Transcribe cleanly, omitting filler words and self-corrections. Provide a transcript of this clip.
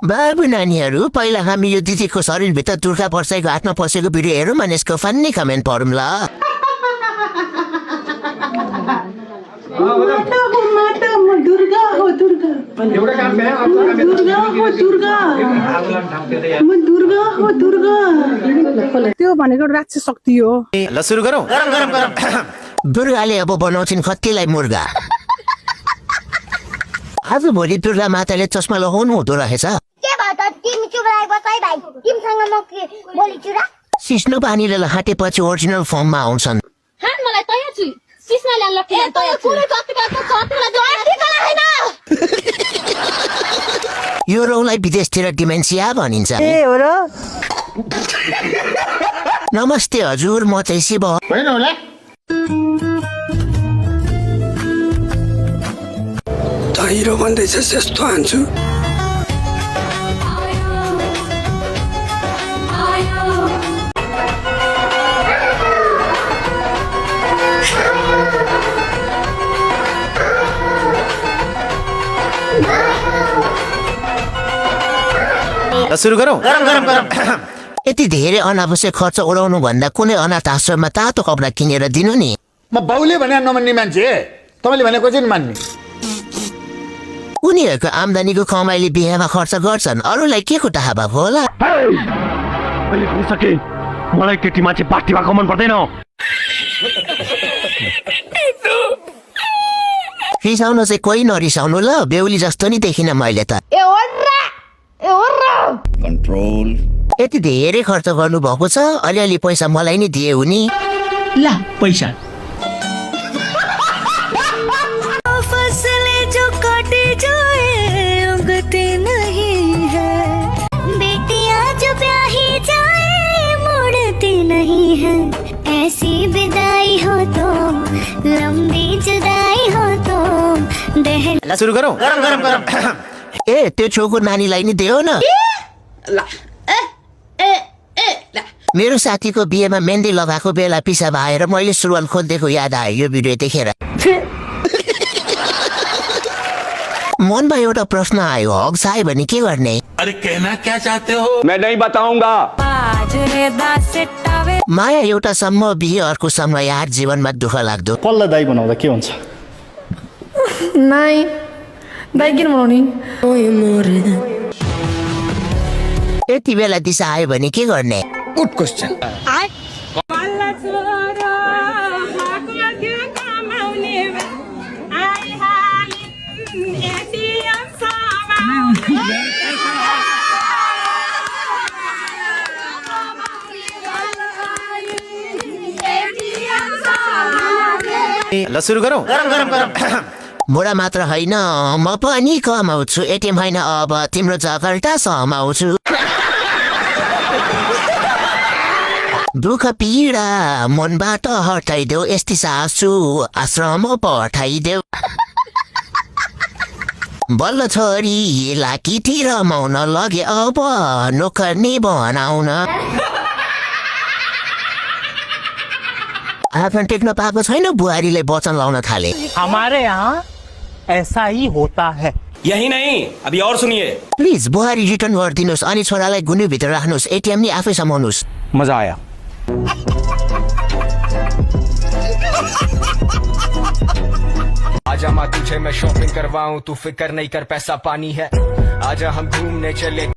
बाबु नानीहरू पहिला हामी यो दिदीको शरीरभित्र दुर्गा पर्साईको हातमा पसेको भिडियो हेरौँ अनि यसको फन्नी कमेन्ट पढौँ ल। त्यो भनेको राक्षस शक्ति हो। ल सुरु गरौँ। दुर्गाले अब बनाउँछिन् कतिलाई मुर्गा। आज भोलि दुर्गा माताले चस्मा लगाउनु हुँदो रहेछ। सिस्नो पानीले हाटेपछि ओरिजिनल फर्ममा आउँछन्। यो रोगलाई विदेशतिर डिमेन्सिया भनिन्छ। नमस्ते हजुर, म चाहिँ शिव। हिरो भन्दैछ यस्तो हान्छु। ल सुरु गरौँ। यति धेरै अनावश्यक खर्च उडाउनु भन्दा कुनै अनाथ आश्रममा तातो कपडा किनेर दिनु नि। म बाउले भने नमान्ने मान्छे, तपाईँले भनेको चाहिँ मान्ने। उनीहरूको आम्दानीको कमाइले बिहेमा खर्च गर्छन्, अरूलाई के को टाहा भएको होला। मैले भनिसके मलाई केटी मान्छे पार्टीमा कमन पर्दैन। रिसाउनु चाहिँ कोही नरिसाउनु ल, बेहुली जस्तो नि देखिन मैले त। यति धेरै खर्च गर्नु भएको छ, अलिअलि पैसा मलाई नि दिए हुने। ल पैसा नहीं है ऐसी विदाई हो तो लंबी जुदाई हो तो ल सुरु गरौँ। ए त्यो छेउको नानीलाई नि दियो न। मेरो साथीको बिहेमा मेहन्दी लगाएको बेला पिसा भएर मैले सुरुवाल खोलिदिएको याद आयो यो भिडियो देखेर। मनमा एउटा प्रश्न आयो, हग्स आयो भने के गर्ने? अरे कहना क्या चाहते हो? मैं नहीं बताऊंगा। माया एउटा सम्म, बिहे अर्को सम्म, यार जीवनमा दुःख लाग्दो। कसलाई दाइ बनाउँदा के हुन्छ? नाइ दाइ किन बनाउने? यति बेला दिशा आयो भने के गर्ने? Good question. ल सुरु गरौँ। बुढा मात्र होइन, म पनि कमाउँछु। एटिएम होइन अब तिम्रो जगल्टा समाउँछु। दुःख पीडा मनबाट हटाइदेऊ, यस्तै सासु आश्रम पठाइदेऊ। बल्ल छोरी लाकीटी रमाउन लगे, अब नोकर्नी बनाउन। आफन टेक्न पाएको छैन, बुहारीले वचन लाउन थाले। हमारे यहाँ ऐसा ही होता है। यही नहीं, अभी और सुनिए। प्लिज बुहारी रिटर्न गरिदिनुहोस् अनि छोरालाई गुन्युभित्र राख्नुहोस्, एटिएम नि आफै समाउनुहोस्। मजा आया। आजा माँ तुझे मैं शॉपिंग करवाऊं, तू फिक्र नहीं कर पैसा पानी है। आजा हम घूमने चले।